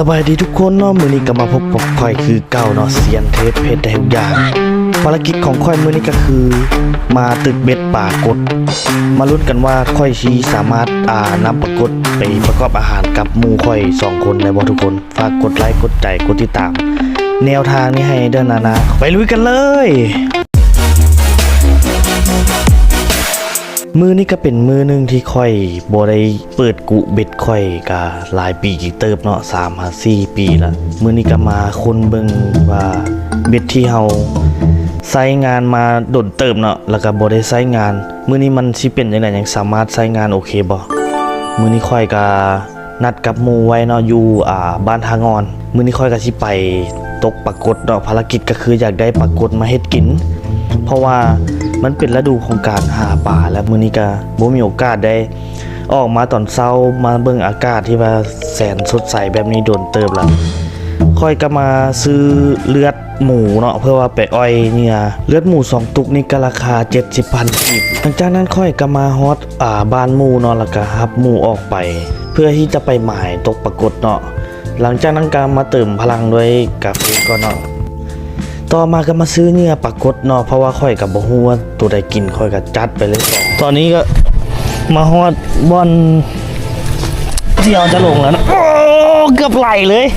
ສະບາຍດີທຸກຄົນເນາະ, ມື້ນີ້ກໍມາພົບກັບຂ້ອຍຄືເກົ່າເນາະ, ຊຽນເທບເຮັດໄດ້ທຸກຢ່າງ. ພາລະກິດຂອງຂ້ອຍມື້ນີ້ກໍຄືມາຕຶກເບັດປາກົດ. ມາລຸ້ນກັນວ່າຂ້ອຍຊິສາມາດ ອ່າ ນຳປາກົດໄປປະກອບອາຫານກັບໝູ່ຂ້ອຍສອງຄົນໄດ້ບໍ່ທຸກຄົນ? ຝາກກົດໄລ ກົດໃຈ ກົດຕິດຕາມແນວທາງນີ້ໃຫ້ເດີນານາ. ໄປລຸຍກັນເລີຍ! ມື້ນີ້ກໍເປັນມື້ໜຶ່ງທີ່ຂ້ອຍບໍ່ໄດ້ເປີດກຸເບັດຂ້ອຍກະຫຼາຍປີກີເຕີບເນາະ, ສາມຫາສີ່ປີລະ. ມື້ນີ້ກໍມາຄົ້ນເບິ່ງວ່າເບັດທີ່ເຮົາໃຊ້ງານມາດົນເຕີບເນາະ ແລ້ວກໍບໍ່ໄດ້ໃຊ້ງານ, ມື້ນີ້ມັນຊິເປັນຈັ່ງໃດ, ຍັງສາມາດໃຊ້ງານໂອເຄບໍ່? ມື້ນີ້ຂ້ອຍກໍ ນັດກັບໝູ່ໄວ້ເນາະ ຢູ່ ອ່າ ບ້ານທ່າງ່ອນ. ມື້ນີ້ຂ້ອຍກໍຊິໄປຕົກປາກົດເນາະ, ພາລະກິດກໍຄືຢາກໄດ້ປາກົດມາເຮັດກິນ ເພາະວ່າມັນເປັນລະດູຂອງການຫາປາແລ້ວ. ມື້ນີ້ກໍບໍ່ມີໂອກາດໄດ້ອອກມາຕອນເຊົ້າ ມາເບິ່ງອາກາດທີ່ວ່າແສນສົດໃສແບບນີ້ດົນເຕີບລະ. ຂ້ອຍກໍມາຊື້ເລືອດ ໝູເນາະ ເພື່ອວ່າໄປອ້ອຍເຫຍື່ອ. ເລືອດໝູສອງຕຸກນີ້ກໍລາຄາເຈັດສິບພັນກີບ. ຫຼັງຈາກນັ້ນຂ້ອຍກໍມາຮອດ ອ່າ ບ້ານໝູເນາະ ແລ້ວກໍຮັບໝູອອກໄປ ເພື່ອທີ່ຈະໄປໝາຍຕົກປາກົດເນາະ. ຫຼັງຈາກນັ້ນກໍມາເຕີມພະລັງດ້ວຍກາເຟກ່ອນເນາະ. ຕໍ່ມາກໍມາຊື້ເຫຍື່ອປາກົດເນາະ ເພາະວ່າຂ້ອຍກໍບໍ່ຮູ້ວ່າໂຕໃດກິນ ຂ້ອຍກໍຈັດໄປເລີຍ. ຕອນນີ້ກໍມາຮອດບ່ອນ ທີ່ເຮົາຈະລົງແລ້ວນະ. ໂອ້ ເກືອບໄຫຼເລີຍ.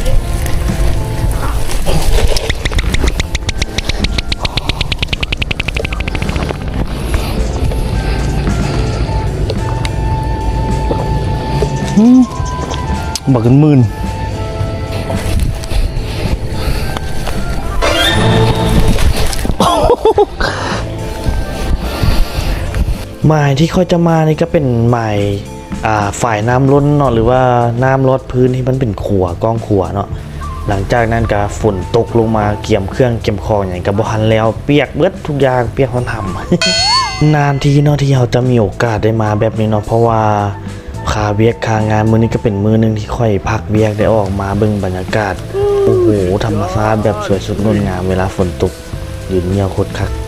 ອືມ ບັກເງິນໝື່ນ. ໝາຍທີ່ຂ້ອຍຈະມານີ້ກໍເປັນໝາຍ ອ່າ ຝາຍນ້ຳລົ້ນເນາະ ຫຼືວ່ານ້ຳລອດພື້ນທີ່ມັນເປັນຂົວ ກ້ອງຂົວເນາະ. ຫຼັງຈາກນັ້ນກະຝົນຕົກລົງມາ ກຽມເຄື່ອງກຽມຂອງຫຍັງກະບໍ່ທັນແລ້ວ ປຽກເບິດທຸກຢ່າງ ປຽກຫົນຫຳ. ນານທີເນາະທີ່ເຮົາຈະມີໂອກາດໄດ້ມາແບບນີ້ເນາະ ເພາະວ່າຄາວຽກຄາງານ. ມື້ນີ້ກະເປັນມື້ໜຶ່ງທີ່ຂ້ອຍພັກວຽກ ໄດ້ອອກມາເບິ່ງບັນຍາກາດ ໂອ້ໂຫ ທຳມະຊາດແບບສວຍສົດງົດງາມ ເວລາຝົນຕົກ ຢືນຍ່ຽວໂຄດຄັກ.